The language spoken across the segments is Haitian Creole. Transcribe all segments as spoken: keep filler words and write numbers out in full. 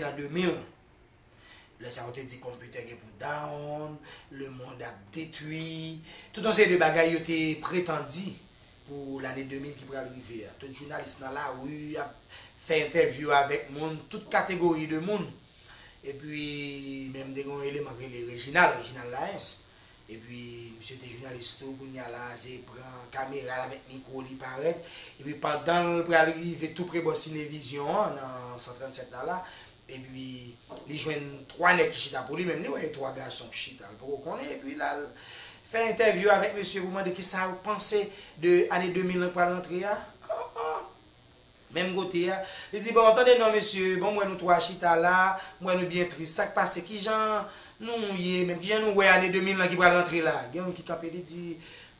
nan de mil. Lè sa yo te di konpitè gen pou down, lemonn ap detwi, tout yon seri de bagay yo te pretan di pou lane de mil ki pral rive a. Tout jounalis nan lari ap fè entèvyou avèk moun, tout kategori de moun. Epi, menm te gen yon eleman ki rele Reginald, Reginald Laens. Epi, misye te jounalis tou, kounye a la, se pran kamera l avèk mikwo li parèt. Epi, pandan l pral rive tou pre bò Sinevizyon an, nan san trannsèt la, la, epi, li jwenn twa nèg ki chita pou li, menm li wè e twa gason ki chita, l poko konnen, epi la, l fè entèvyou avèk mesye pou mande kisa yo panse de ane de mil lan k pral rantre a. Oh, oh. Menm kote a, li di, bon, tande non, mesye, bon, m wè nou twa chita la, m wè nou byen tris. Sa k pase? Kijan nou ye menm? Kijan nou wè ane de mil lan ki pral rantre la? Gen youn ki kanpe, li di,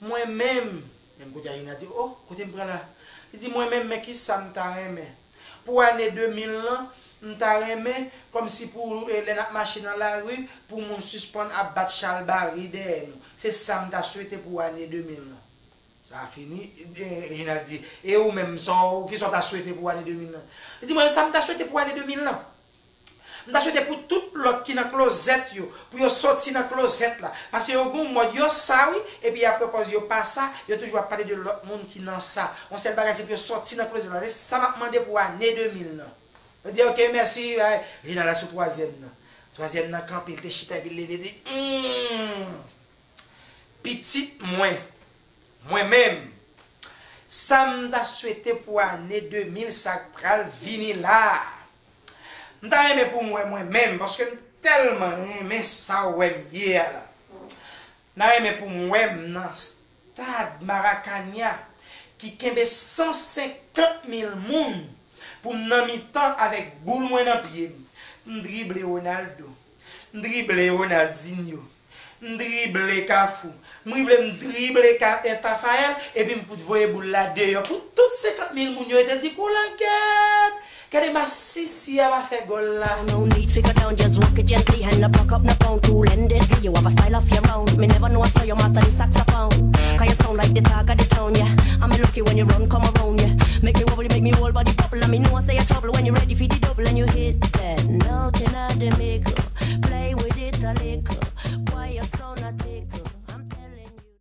mwen menm, menm kote a, Reginald di, oh, kote m pran la? Li di, mwen menm, men kisa m ta renmen? Pou ane de mil lan, m ta renmen, kòmsi pou, eh, lè n ap mache nan lari, pou moun sispann ap bat chalbari dèyè nou. Se sa m ta swete pou ane de mil lan. Sa fini, eh, Reginald di, e ou menm, sa w, kisa w ta swete pou ane de mil lan? Li di, mwen, sa m ta swete pou ane de mil lan? M ta swete pou tout lòt ki nan klozèt yo, pou yo soti nan klozèt la. Paske yo gon mòd, yo sa wi, epi apre pòz yo pa sa, yo toujou ap pale de lòt moun ki nan sa. Yon sèl bagay, se pou yo soti nan klozèt la. Se sa m ap mande pou ane de mil lan. Yo di, ok, mèsi, ay, Reginald la sou twazyèm nan. Twazyèm nan kanpe, li te chita, epi l leve, li di, hmm, pitit mwen, mwen menm, sa m ta swete pou ane de mil sa k pral vini la a. M ta renmen pou m wè mwen menm, paske m tèlman renmen sa w wè m ye a la. M ta renmen pou m wè m nan stad Maracana ki kenbe san senkant mil moun, pou m nan mitan avèk boul mwen nan pye m. M drible Ronaldo. M drible Ronaldinho. M drible Kafou. M rive m drible Ka-, eh, Tafael, epi m fout voye boul la deyò pou tout senkant mil moun yo, e te di, koulangèt! Gade masisi a va fè gòl la. No need fi go down, just walk it gently. Hand up, walk up, no pound, cool and deadly. You have a style of your own. Me never know I saw you master the saxophone. Cause you sound like the talk of the town, yeah. I'm lucky when you run, come around, yeah. Make me wobbly, make me whole body bubble. And me know I say you trouble when you ready fi